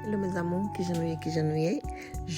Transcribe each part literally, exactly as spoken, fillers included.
Hello mes amours, kijan nou ye, kijan nou ye?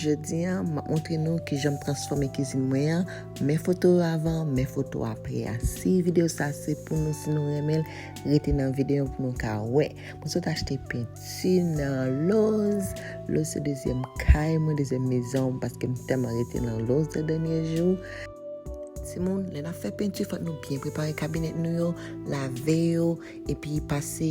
Jodi a, m ap montre nou kijan m transfòme kizin mwen an. Men foto yo avan, men foto apre a. Si videyo sa se pou nou, si nou renmen l, rete nan videyo pou nou ka wè. Mwen sot achte penti nan Lowe's. Lowe's se dezyèm kay mwen, dezyèm mezon, paske m tèlman rete nan Lowe's de dènye jou. Timoun, lè n ap fè penti, fòk nou byen prepare kabinèt nou yo, lave yo, epi pase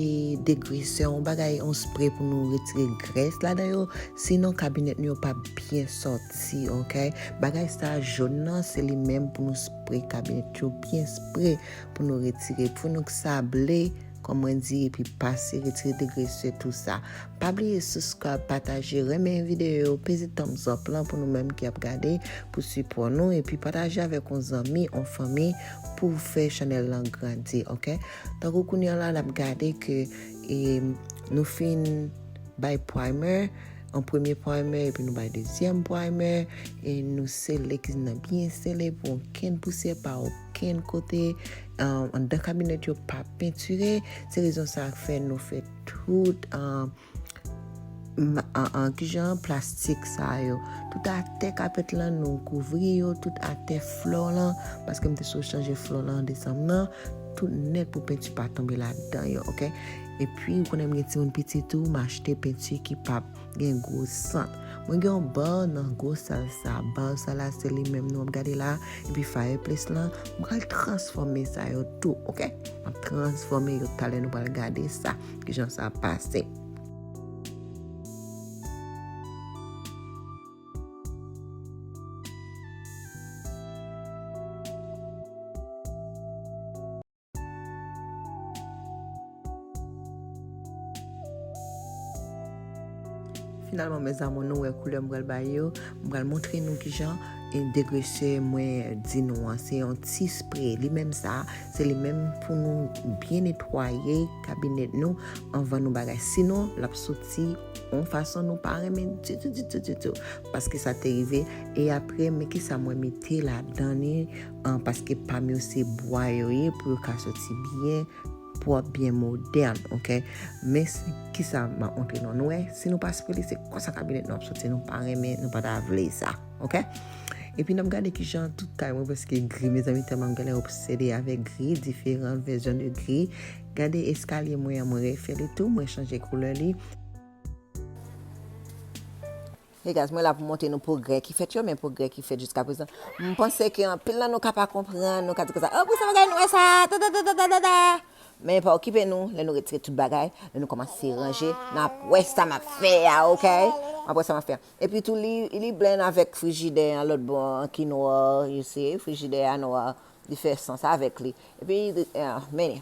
degresè, yon bagay, yon spre pou nou retire grès ladan yo. Sinon, kabinèt nou yo p ap byen sòti, oke? Bagay sa jòn nan, se li menm pou nou spre kabinèt yo, byen spre pou nou retire. Pou nou k sable, kòm mwen di, epi pase, retire degresè, tou sa. Pa bliye subscribe, pataje, renmen videyo, peze thumbs up lan pou nou menm ki ap gade, pou sipò nou, epi pataje avèk yon zanmi, yon fanmi, pou fè chanèl lan grandi, oke? Tankou kounye a la, n ap gade ke, e, nou fin bay primer, yon premye primer, epi nou bay dezyèm primer, e nou sele kizin nan byen sele pou okenn pousyè pa okenn kote, um, anndan kabinèt yo pa pentire, se rezon sa k fè nou fè tout, um, ma- an, an, kijan plastik sa yo. Tout atè kapèt lan nou kouvri yo, tout atè flò lan, paske m te sou chanje flò lan an desanm nan, tout nèt pou penti pa tonbe ladan yo, oke? Epi, ou konnen m gen timoun piti tou, m achte penti ki p ap gen gwo sant. Mwen gen yon ba nan gwo sal sa, ba sa la se li menm nou ap gade la, epi fireplace lan, m pral transfòme sa yo tou, oke? M ap transfòme yo talè, nou pral gade sa, kijan sa ap pase. Finalman, mes amours, nou wè koulè m pral bay yo. M pral montre nou kijan, e, degresè mwen di nou an. Se yon ti spre. Li menm sa, se li menm pou nou byen netwaye kabinèt nou anvan nou bagay. Sinon, l ap soti yon fason nou pa renmen ditou, ditou, ditou. Paske sa te rive. E apre, men kisa mwen mete ladan li, an, paske pa m yo se bwa yo ye, pou yo ka soti byen pwòp, byen modèn, oke? Men s- kisa m ap montre nou? Nou wè, si nou pa spre li, se konsa kabinèt nou ap soti, nou pa renmen, nou pa ta vle sa, oke? Epi n ap gade kijan tout kay mwen prèske gri, mezanmi, tèlman m genlè obsede avèk gri, diferan vèsyon de gri. Gade eskalye mwen an, mwen refè li tou, mwen chanje koulè li. Hey guys, mwen la pou montre nou pwogrè ki fèt yo, men pwogrè ki fèt jiska prezan. M panse ke anpil nan nou ka pa konprann, nou ka di konsa, "Oh, pou sa bagay nou wè sa, ta, ta, ta, ta, ta, ta, ta." Men pa okipe nou, lè nou retire tout bagay, lè nou kòmanse ranje, n ap wè sa m ap fè a, oke? M ap wè sa m ap fè a. Epi tou, li, li blend avèk frijidè an lòt bò an ki nwa, you see, frijidè a nwa, li fè sans avèk li. Epi, ah, men,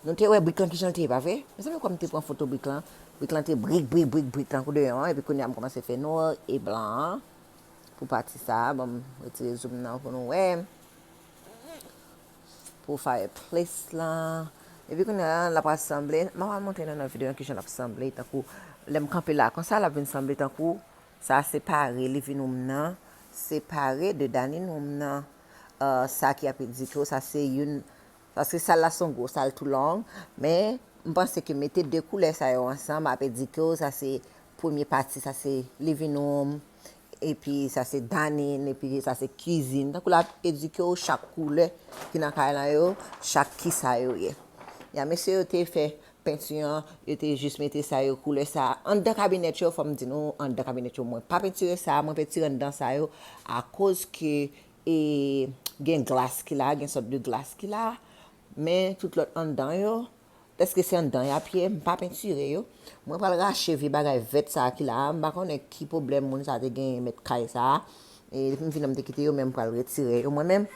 nou te wè brik lan kijan l te ye, pa vre? Mezanmi, kòm m te pran foto brik lan, brik lan te brik, brik, brik, brik, tankou deyò an, epi kounye a m kòmanse fè nwa e blan an. Pou pati sa a, ban m retire zoom nan pou nou wè. Pou fireplace lan. Epi kounye a, l ap pral sanble. M ap montre nou nan videyo an kijan l ap sanble. Tankou, lè m kanpe la konsa, l ap vin sanble tankou, sa a separe living room nan, separe de dining room nan. Ah, sa ki ap edike w, sa se youn, paske sal la se yon gwo sal tou long, men m panse ke mete de koulè sa yo ansanm ap edike w, sa se premye pati, sa se living room, epi sa se dining, epi sa se kizin. Tankou l ap edike w chak koulè ki nan kay lan yo, chak kisa yo ye. Ya, mesye yo te fè penti an, yo te jis mete sa yo, koulè sa. Anndan kabinèt yo, fò m di nou, anndan kabinèt yo, mwen pa pentire sa, mwen pentire anndan sa yo, akoz ke, e, gen glas ki la, gen sòt de glas ki la, men tout lòt anndan yo, dèske se anndan y ap ye, m pa pentire yo. Mwen pral rache vye bagay vèt sa a ki la a. M pa konnen ki pwoblèm moun sa a te genyen, mèt kay sa a. E depi m vin an, m te kite yo, men m pral retire yo mwen menm.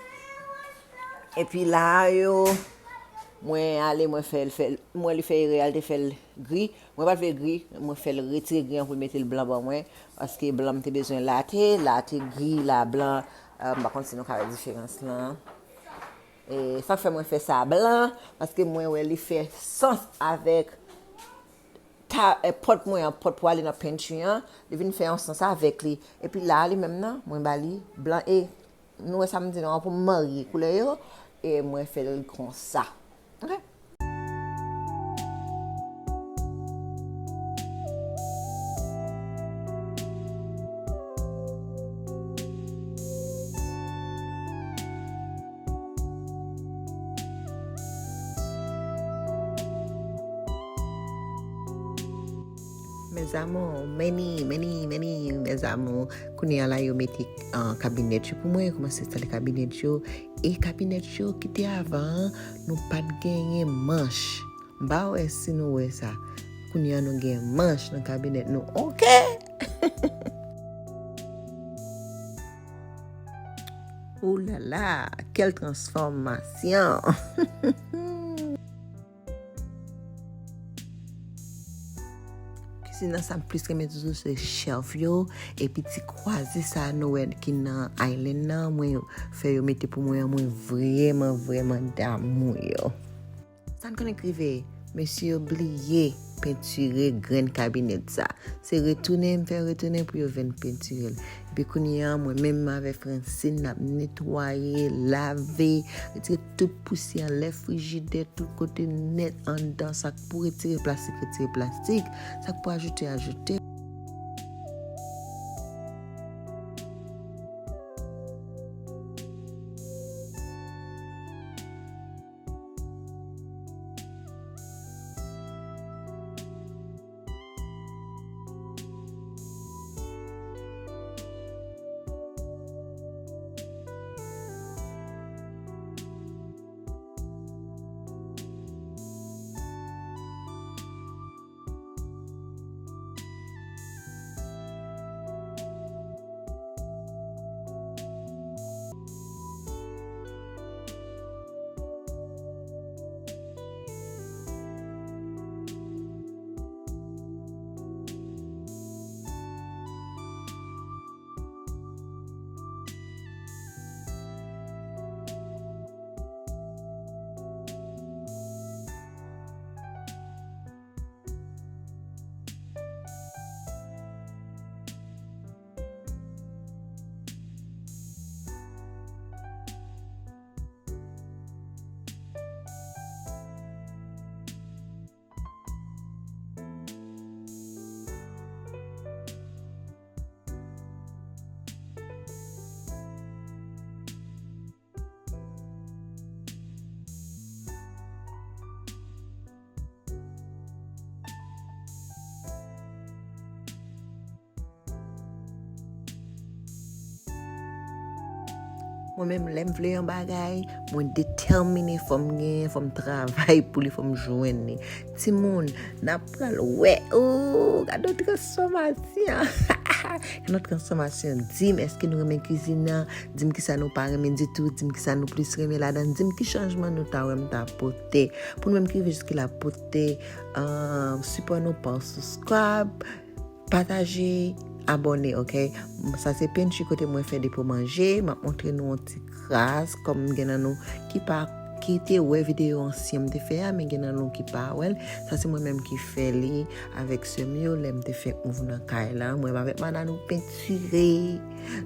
Epi la a yo, mwen ale, mwen fè l, fè l, mwen li fè erè a, l te fè l gri. Mwen pa t vle gri, mwen fè l retire gri an pou l mete l blan ban mwen. Paske blan m te bezwen la te, la te gri, la blan. Euh, m pa konn si nou ka wè diferans lan. E sa k fè mwen fè sa blan, paske mwen wè li fè sans avèk ta, e, pòt mwen an, pòt pou ale nan pantry an, li vin fè yon sans avèk li. Epi la a, li menm nan, mwen ba li blan. E nou wè sa m di nou an, pou m marye koulè yo, e mwen fè l konsa. Oke? Mes amours, meni, meni, meni, mes amours. Kounye a la, yo mete, ah, kabinèt yo pou mwen, yo kòmanse enstale kabinèt yo. E kabinèt yo ki te avan an, nou pa t genyen manch. M pa wè si nou wè sa. Kounye a, nou gen manch nan kabinèt nou. Oke! Oulala, quelle transformation! Kizin nan, sa m plis renmen toujou se shelf yo, epi ti kwazi sa nou wè ki nan island nan, mwen fè yo mete pou mwen an, mwen vrèman, vrèman damou yo. Sa n konnen k rive, mesye yo bliye pentire grenn kabinèt sa. Se retounen, m fè retounen pou yo vin pentire l. Epi kounye a, mwen menm avèk Francine, n ap netwaye, lave, retire tout pousyè anlè frijidè, tout kote nèt anndan, sa k pou retire plastik, retire plastik, sa k pou ajoute, ajoute. Mwen menm, lè m vle yon bagay, mwen detèmine, fò m genyen, fò m travay pou li, fò m jwenn li. Timoun, n ap pral wè. Oh, gade yon transfòmasyon. Gade yon transfòmasyon. Di m, èske nou renmen kizin nan? Di m kisa nou pa renmen ditou. Di m kisa nou plis renmen ladan. Di m ki chanjman nou ta wè m ta pote. Pou nou menm ki rive jiske la, pote, ah, sipò nou pa subscribe, pataje, abòne, oke? Sa se pentri kote mwen fè depo manje. M ap montre nou yon ti kras, kòm gen nan nou ki pa, ki te wè videyo ansyen m te fè a, men gen nan nou ki pa wè l. Sa se mwen menm ki fè li avèk sè m yo, lè m te fè mouv nan kay la. Mwen avèk Mana nou pentire,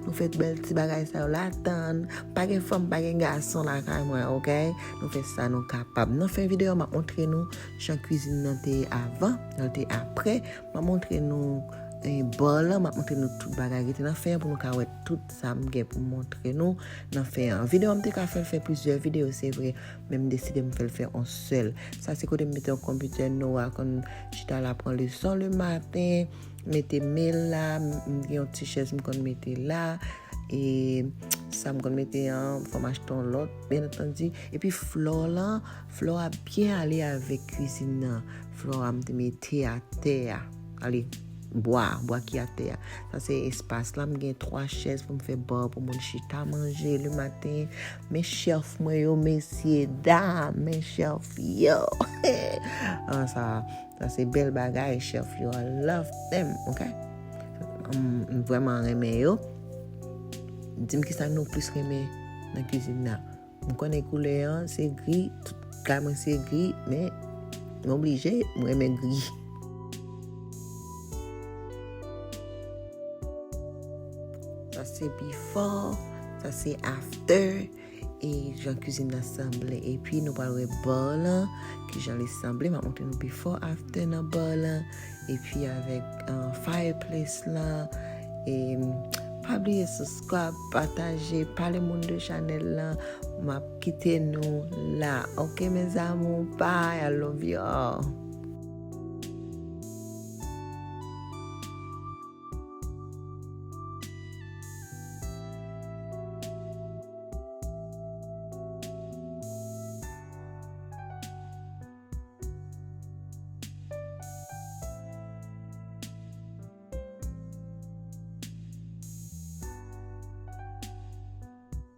nou fè bèl ti bagay sa yo latann. Pa gen fanm, pa gen gason lakay mwen, oke? Nou fè sa nou kapab. Nan fen videyo, m ap montre nou jan kizin nan te ye avan, jan l te ye apre. M ap montre nou, eh, bò lan, m ap montre nou tout bagay ki te nan fen an pou nou ka wè tout sa m gen pou m montre nou nan fen an. Videyo a m te ka fè l fè plizyè videyo, se vre, men m deside m fè l fè yon sèl. Sa se kote m mete yon konpitè, Noah konn chita la pran leson le maten, mete mail la, m, m gen yon ti chèz m konn mete la, e sa m konn mete an, fò m achte yon lòt, byen antandi. Epi flò lan, flò a byen ale avèk kizin nan. Flò a m te mete atè a. Ale, bwa, bwa ki atè a. Sa se espas la, m gen twa chèz pou m fè bò pou moun chita manje le maten. Men chèf mwen yo, mesye dam, men chèf yo. Ah, sa, sa se bèl bagay, chèf yo. I love them, oke? M, m vrèman renmen yo. Di m kisa nou plis renmen nan kizin nan. M konnen koulè an se gri, tout kay mwen se gri, men m oblije, m renmen gri. Sa se before, sa se after, e jan kizin nan sanble. Epi nou pral wè bò lan, kijan li sanble. M ap montre nou before, after nan bò lan. Epi avèk, uh, fireplace lan. E pa bliye subscribe, pataje, pale moun de chanèl lan. M ap kite nou la. Oke, mes amours, bye, I love you all.